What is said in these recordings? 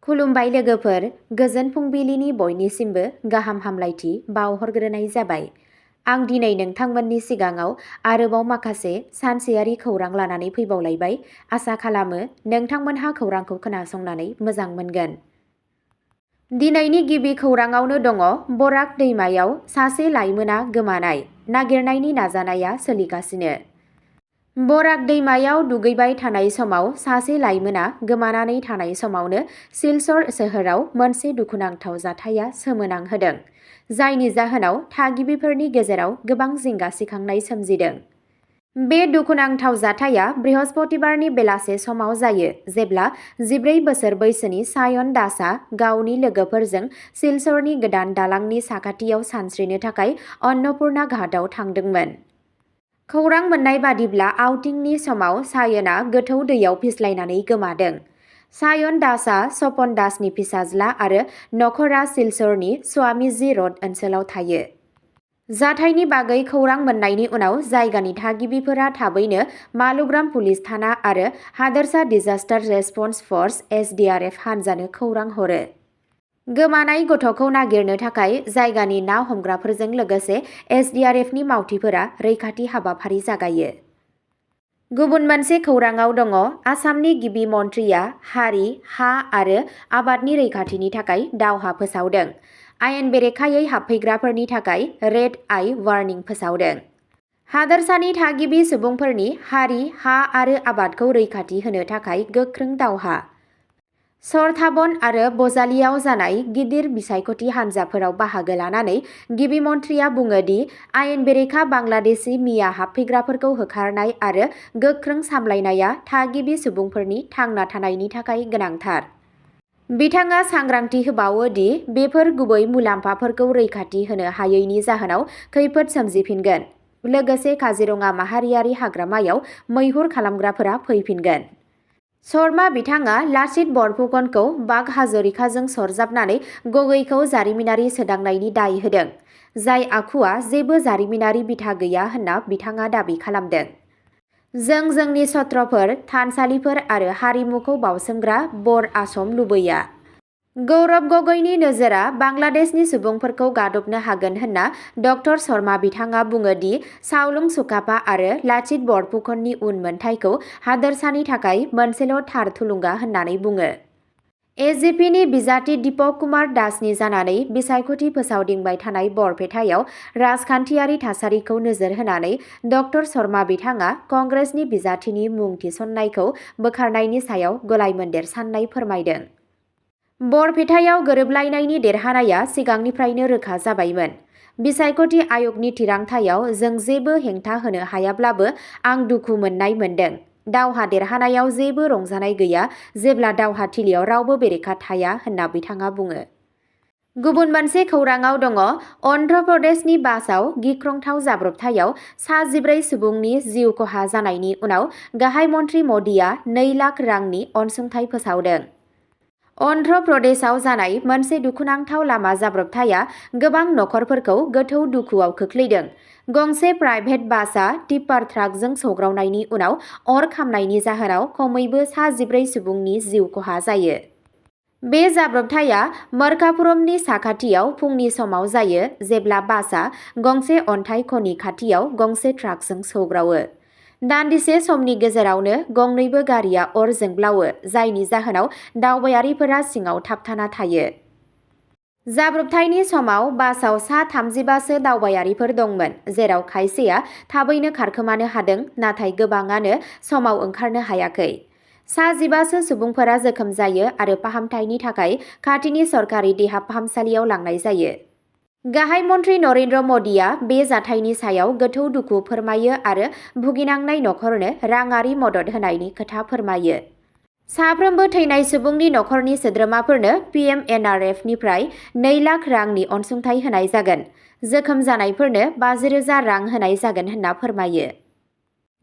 खुलुमबाय लोगोफोर, गोजोन फुंबिलिनि बयनिसिमबो गाहाम हामलायथि बावहरग्रोनाय जाबाय। आं दिनै नोंथांमोननि सिगाङाव आरोबाव माखासे सानसेयारि खौरां लानानै फैबावलायबाय। आसा खालामो नोंथांमोनहा खौरांखौ खोनासंनानै मोजां मोनगोन। दिनैनि गिबि खौराङावनो दङ बराक दैमायाव सासे लाइमोना गोमानाय, नागिरनायनि नाजानाया सोलिगासिनो। बराक दैमायाव दुगैबाय थानाय समाव सासे लाइमोना गोमानानै थानाय समावनो सिलचर सोहोराव मोनसे दुखुनांथाव जाथाया सोमोनांहोदों, जायनि जाहोनाव थागिबिफोरनि गेजेराव गोबां जिंगा सिखांनाय सोमजिदों। बे दुखुनांथाव जाथाया बृहस्पतिबारनि बेलासे समाव जायो, जेब्ला 14 बोसोर बैसोनि सएपन दासआ गावनि लोगोफोरजों सिलचरनि गोदान दालांनि साखाथियाव सानस्रिनो थाखाय अन्नपुर्णा घाटआव थांदोंमोन। खौरां मोन्नाय बादिब्ला आउटिंनि समाव सएपनआ गोथौ दैयाव फिस्लायनानै गोमादों। सएपन दासआ सपन दासनि फिसाज्ला आरो नखरा सिलचरनि स्वामीजी र'ड ओनसोलाव थायो। जाथायनि बागै खौरां मोन्नायनि उनाव जायगानि थागिबिफोरा थाबैनो मालुग्राम पुलिस थाना आरो हादोरसा डिजास्टार रेसपन्स फर्स (SDRF) हानजानो खौरां हरो। गोमानाय गथ'खौ नागिरनो थाखाय जायगानि ना हमग्राफोरजों लोगोसे SDRFनि मावथिफोरा रैखाथि हाबाफारि जागायो। गुबुन मोनसे खौराङाव दङ आसामनि गिबि मन्थ्रिया हारि, हा आरो आबादनि रैखाथिनि थाखाय दावहा फोसावदों। आयेन बेरेखायै हाबफैग्राफोरनि थाखाय रेड आइ वार्निं फोसावदों। हादोरसानि थागिबि सुबुंफोरनि हारि, हा आरो आबादखौ रैखाथि होनो थाखाय गोख्रों दावहा। सरथाबन आरो बजालियाव जानाय गिदिर बिसायख'थि हानजाफोराव बाहागो लानानै गिबि मन्थ्रिया बुङो दि आयेन बेरेखा बांलादेशी मिया हाबफैग्राफोरखौ होखारनाय आरो गोख्रों सामलायनाया थागिबि सुबुंफोरनि थांना थानायनि थाखाय गोनांथार। बिथाङा सांग्रांथि होबावो दि बेफोर गुबै मुलाम्फाफोरखौ रैखाथि होनो हायैनि जाहोनाव खैफोद सोमजिफिनगोन। लोगोसे काजिरङा माहारियारि हाग्रामायाव मैहुर खालामग्राफोरा फैफिनगोन। शर्मा बिथाङा लाचित बरफुकनखौ बाघ हाजरिकाजों सरजाबनानै गगैखौ जारिमिनारि सोदांनायनि दाय होदों, जाय आखुआ जेबो जारिमिनारि बिथा गैया होनना बिथाङा दाबि खालामदों। जों जोंनि सत्रफोर, थानसालिफोर आरो हारिमुखौ बावसोमग्रा बर आश्रम लुबैया। गौरव गगैनि नोजोरआ बांलादेशनि सुबुंफोरखौ गादबनो हागोन होनना ड शर्मा बिथाङा बुङो दि सावलुं सुकाफा आरो लाचित बरफुकननि उनमोनथाइखौ हादोरसानि थाखाय मोनसेल' थार थुलुंगा होननानै बुङो। एजिपिनि बिजाथि दीपक कुमार दासनि जानानै बिसायख'थि फोसावदिंबाय थानाय बरपेटायाव राजखान्थियारि थासारिखौ नोजोर होनानै ड शर्मा बिथाङा कंग्रेसनि बिजाथिनि मुं थिसननायखौ बोखारनायनि सायाव गलायमोन्देर सान्नाय फोरमायदों। बरपेटायाव गोरोबलायनायनि देरहानाया सिगांनिफ्रायनो रोखा जाबायमोन। बिसायख'थि आय'गनि थिरांथायाव जों जेबो हेंथा होनो हायाब्लाबो आं दुखु मोननाय मोनदों। दावहा देरहानायाव जेबो रंजानाय गैया जेब्ला दावहाथिलियाव रावबो बेरेखा थाया होनना बिथाङा बुङो। गुबुन मोनसे खौराङाव दङ अन्ध्र प्रदेशनि बासआव गिख्रंथाव जाब्रबथायाव सा 14 सुबुंनि जिउ खहा जानायनि उनाव गाहाय मन्थ्रि मदिआ 2 लाख रांनि अनसुंथाइ फोसावदों। अन्ध्र प्रदेशआव जानाय मोनसे दुखुनांथाव लामा जाब्रबथाया गोबां नखरफोरखौ गोथौ दुखुआव खोख्लैदों। गंसे प्राइभेट बासआ टिप्पार ट्राकजों सौग्रावनायनि उनाव अर खामनायनि जाहोनाव खमैबो सा 14 सुबुंनि जिउ खहा जायो। बे जाब्रबथाया मरकापुरमनि साखाथियाव फुंनि समाव जायो जेब्ला बासआ गंसे अन्थाइ खनि खाथियाव गंसे ट्राकजों सौग्रावो। दान्दिसे समनि गेजेरावनो गंनैबो गारिआ अर जोंब्लावो, जायनि जाहोनाव दावबायारिफोरा सिङाव थाबथाना थायो। जाब्रबथायनि समाव बासआव सा 35 सो दावबायारिफोर दंमोन, जेराव खायसेया थाबैनो खारखोमानो हादों, नाथाय गोबांआनो समाव ओंखारनो हायाखै। सा 15 सो सुबुंफोरा जोखोम जायो आरो फाहामथायनि थाखाय खाथिनि सरकारि देहा फाहामसालियाव लांनाय जायो। गाहाय मन्थ्रि नरेन्द्र मदिआ बे जाथायनि सायाव गोथौ दुखु फोरमायो आरो भुगिनांनाय नखरनो राङारि मदद होनायनि खोथा फोरमायो। साफ्रोमबो थैनाय सुबुंनि नखरनि सोद्रोमाफोरनो PMNRF निफ्राय 2 लाख रांनि अनसुंथाइ होनाय जागोन। जोखोम जानायफोरनो 50,000 रां होनाय जागोन होनना फोरमायो।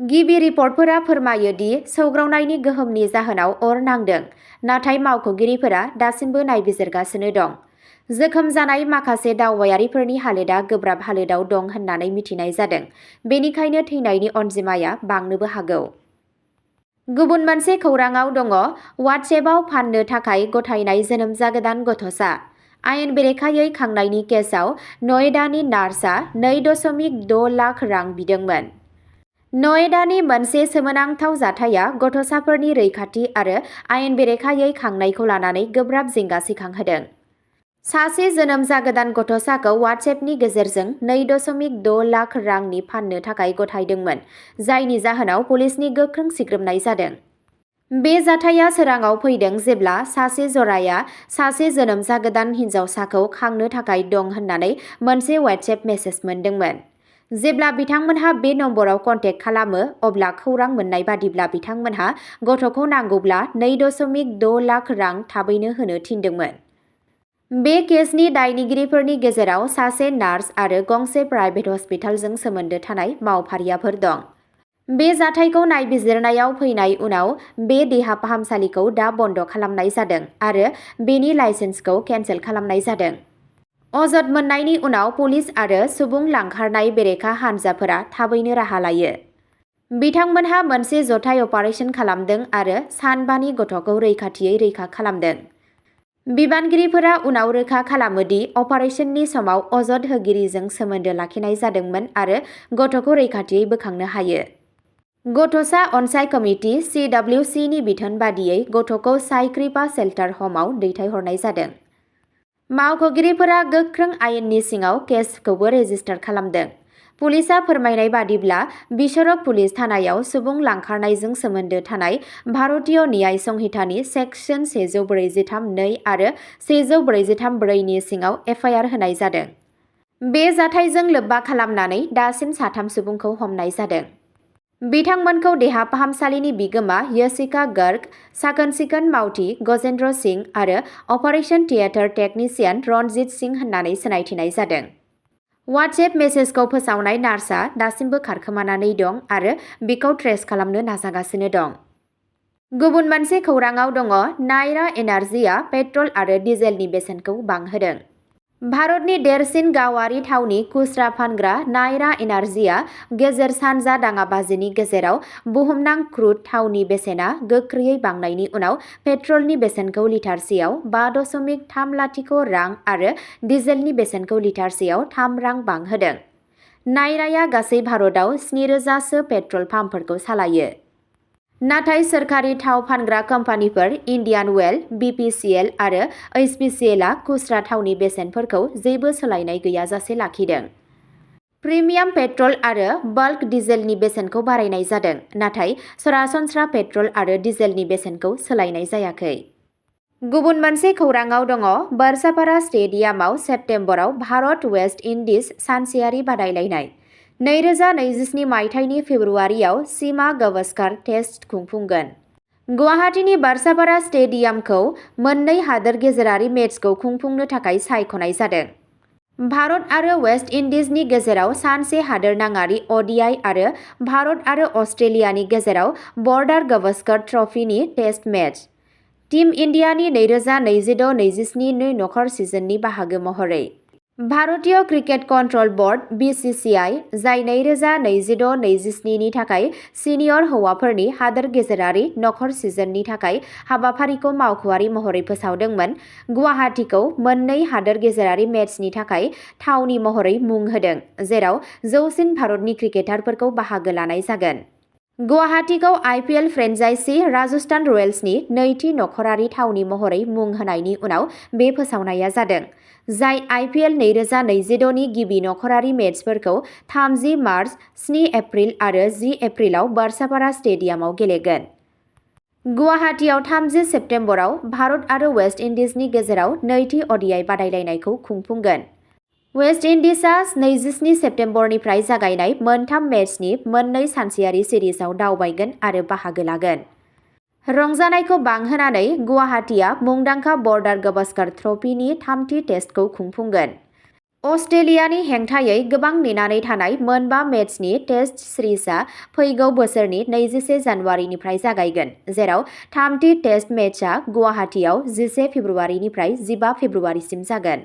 गिबि रिपर्टफोरा फोरमायो दि सौग्रावनायनि गोहोमनि जाहोनाव अर नांदों, नाथाय मावख'गिरिफोरा दासिमबो नायबिजिरगासिनो दं। जोखोम जानाय माखासे दावबायारिफोरनि हालोदआ गोब्राब हालोदाव दं होननानै मिथिनाय जादों, बेनिखायनो थैनायनि अनजिमाया बांनोबो हागौ। गुबुन मोनसे खौराङाव दङ वाट्सएपआव फाननो थाखाय गथायनाय जोनोम जागोदान गथ'सा। आयेन बेरेखायै खांनायनि केसआव नयडानि नार्सआ 2.6 लाख रां बिदोंमोन। नयडानि मोनसे सोमोनांथाव जाथाया गथ'साफोरनि रैखाथि आरो आयेन बेरेखायै खांनायखौ लानानै गोब्राब जिंगा सिखांहोदों। सासे जोनोम जागोदान गथ'साखौ वाट्सएपनि गेजेरजों 2.6 लाख रांनि फाननो थाखाय गथायदोंमोन, जायनि जाहोनाव पुलिसनि गोख्रों सिग्रोमनाय जादों। बे जाथाया सोराङाव फैदों जेब्ला सासे जराया सासे जोनोम जागोदान हिन्जावसाखौ खांनो थाखाय दं होननानै मोनसे वाट्सएप मेसेज मोनदोंमोन। जेब्ला बिथांमोनहा बे नम्बराव कन्टेक्ट खालामो अब्ला खौरां मोननाय बादिब्ला बिथांमोनहा गथ'खौ नांगौब्ला 2.6 लाख रां थाबैनो होनो थिनदोंमोन। बे केसनि दायनिगिरिफोरनि गेजेराव सासे नार्स आरो गंसे प्राइभेट हस्पिटालजों सोमोन्दो थानाय मावफारियाफोर दं। बे जाथायखौ नायबिजिरनायाव फैनाय उनाव बे देहा फाहामसालिखौ दा बन्द खालामनाय जादों आरो बेनि लाइसेन्सखौ केन्सेल खालामनाय जादों। अजद मोननायनि उनाव पुलिस आरो सुबुं लांखारनाय बेरेखा हानजाफोरा थाबैनो राहा लायो। बिथांमोनहा मोनसे जथाय अपारेसन खालामदों आरो सानबानि गथ'खौ रैखाथियै रैखा खालामदों। बिबानगिरिफोरा उनाव रोखा खालामो दि अपारेशननि समाव अजद होगिरिजों सोमोन्दो लाखिनाय जादोंमोन आरो गथ'खौ रैखाथियै बोखांनो हायो। गथ'सा अनसाय कमिटि (CWC) नि बिथोन बादियै गथ'खौ साइक्रिपा शेल्टार ह'मआव दैथायहरनाय जादों। मावख'गिरिफोरा गोख्रों आयेननि सिङाव केसखौबो रेजिस्टार खालामदों। पुलिसआ फोरमायनाय बादिब्ला बिशरक पुलिस थानायाव सुबुं लांखारनायजों सोमोन्दो थानाय भारतीय न्याय संहितानि सेक्सन 143(2) आरो 143(4) नि सिङाव एफआइआर होनाय जादों। बे जाथायजों लोब्बा खालामनानै दासिम 3 सुबुंखौ हमनाय जादों। बिथांमोनखौ देहा फाहामसालिनि बिगोमा यशिका गर्ग, साखोन-सिखोन मावथि गजेन्द्र सिंह आरो अपारेशन थियेटार टेकनिशियान रणजीत सिंह होननानै सिनायथिनाय जादों। वाट्सएप मेसेजखौ फोसावनाय नार्सआ दासिमबो खारखोमानानै दं आरो बिखौ ट्रेस खालामनो नाजागासिनो दं। गुबुन मोनसे खौराङाव दङ नायरा एनार्जिआ पेट्रल आरो डिजेलनि बेसेनखौ बांहोदों। भारतनि देरसिन गावारि थावनि खुस्रा फानग्रा नायरा एनार्जिआ गेजेर सानजा दाङाबाजिनि गेजेराव बुहुमनां क्रुड थावनि बेसेना गोख्रैयै बांनायनि उनाव पेट्रलनि बेसेनखौ लिटारसेयाव 5.30 रां आरो डिजेलनि बेसेनखौ लिटारसेयाव 3 रां बांहोदों। नायराया गासै भारतआव 7,000 सो पेट्रल पाम्पफोरखौ सालायो। नाथाय सोरखारि थाव फानग्रा कम्पानिफोर इन्डियान अइल, BPCL आरो HPCLआ खुस्रा थावनि बेसेनफोरखौ जेबो सोलायनाय गैयाजासे लाखिदों। प्रिमियाम पेट्रल आरो बाल्क डिजेलनि बेसेनखौ बारायनाय जादों, नाथाय सरासनस्रा पेट्रल आरो डिजेलनि बेसेनखौ सोलायनाय जायाखै। गुबुन मोनसे खौराङाव दङ बारसापारा स्टेडियामाव सेप्तेम्बराव भारत वेस्ट इंडिज सानसेयारि बादायलायनाय। 2027 मायथाइनि फेब्रुआरियाव सीमा गावस्कर टेस्ट खुंफुंगोन। गुवाहाटीनि बारसापारा स्टेडियामखौ मोननै हादोर गेजेरारि मेचखौ खुंफुंनो थाखाय सायख'नाय जादों। भारत आरो वेस्ट इंडिजनि गेजेराव सानसे हादोरनाङारि ODI आरो भारत आरो अस्ट्रेलियानि गेजेराव बर्डार गावस्कर ट्रफीनि टेस्ट मैच। टीम इन्डियानि 2026-27 नि नखर सिजननि बाहागो महरै। भारतीय क्रिकेट कन्ट्रल बोर्ड (BCCI), जाय 2026-27 नि थाखाय सिनियर हौवाफोरनि हादोर गेजेरारि नखर सिजननि थाखाय हाबाफारिखौ मावख'आरि महरै फोसावदोंमोन, गुवाहाटीखौ मोननै हादोर गेजेरारि मेचनि थाखाय थावनि महरै मुं होदों, जेराव जौसिन भारतनि क्रिकेटारफोरखौ बाहागो लानाय जागोन। गुवाहाटीखौ IPL फ्रेन्चाइजी राजस्थान रयेल्सनि नैथि नखरारि थावनि महरै मुं होनायनि उनाव बे फोसावनाया जादों, जाय IPL 2026 नि गिबि नखरारि मेचफोरखौ 30 मार्च, 7 एप्रिल आरो 10 एप्रिलाव बारसापारा स्टेडियामाव गेलेगोन। गुवाहाटीआव 30 सेप्तेम्बराव भारत आरो वेस्ट इंडिजनि गेजेराव नैथि ODI बादायलायनायखौ खुंफुंगोन। वेस्ट इंडिजआ 27 सेप्तेम्बरनिफ्राय जागायनाय मोनथाम मेचनि मोननै सानसेयारि सिरिजआव दावबायगोन आरो बाहागो लागोन। रंजानायखौ बांहोनानै गुवाहाटीआ मुंदांखा बर्डार गावस्कर ट्रफीनि थामथि टेस्टखौ खुंफुंगोन। अस्ट्रेलियानि हेंथायै गोबां नेनानै थानाय मोनबा मेचनि टेस्ट सिरिजआ फैगौ बोसोरनि 21 जानुवारिनिफ्राय जागायगोन, जेराव थामथि टेस्ट मेचआ गुवाहाटीआव 11 फेब्रुआरिनिफ्राय 15 फेब्रुआरिसिम जागोन।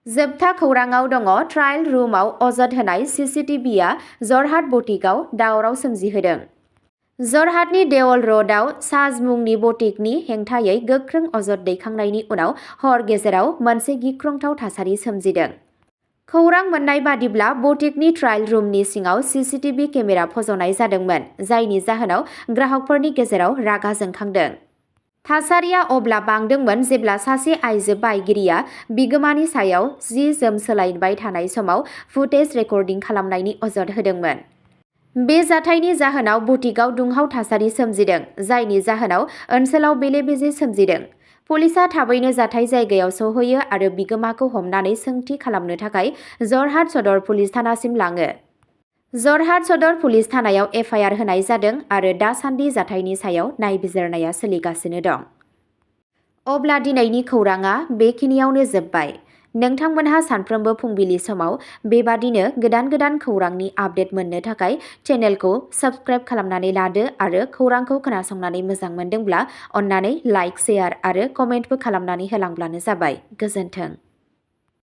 जोबथा खौराङाव दङ ट्रायल रुमाव अजद होनाय CCTVआ जरहाट बुटिकआव दावराव सोमजिहोदों। जरहाटनि देवल र'डआव साज मुंनि बटिकनि हेंथायै गोख्रों अजद दैखांनायनि उनाव हर गेजेराव मोनसे गिख्रंथाव थासारि सोमजिदों। खौरां मोन्नाय बादिब्ला बटिकनि ट्रायल रुमनि सिङाव सीसीटीवी केमेरा फज'नाय जादोंमोन, जायनि जाहोनाव ग्राहकफोरनि गेजेराव रागा जोंखांदों। थासारिया अब्ला बांदोंमोन जेब्ला सासे आइजो बायगिरिया बिगोमानि सायाव जि-जोम सोलायबाय थानाय समाव फुटेज रेकर्डिं खालामनायनि अजद होदोंमोन। बे जाथायनि जाहोनाव बुटिकआव दुंहाव थासारि सोमजिदों, जायनि जाहोनाव ओनसोलाव बेले-बेजे सोमजिदों। पुलिसआ थाबैनो जाथाय जायगायाव सौहैयो आरो बिगोमाखौ हमनानै सोंथि खालामनो थाखाय जरहाट सदर पुलिस थानासिम लाङो। जरहाट सदर पुलिस थानायाव एफआइआर होनाय जादों आरो दासान्दि जाथायनि सायाव नायबिजिरनाया सोलिगासिनो दं। अब्ला दिनैनि खौरांआ बेखिनियावनो जोब्बाय। नोंथांमोनहा सानफ्रोमबो फुंबिलि समाव बेबादिनो गोदान खौरांनि आपडेट मोननो थाखाय चेनेलखौ साबस्क्राइब खालामनानै लादो आरो खौरांखौ खोनासंनानै मोजां मोनदोंब्ला अन्नानै लाइक, शेयार आरो कमेन्टबो खालामनानै होलांब्लानो जाबाय। गोजोन्थों।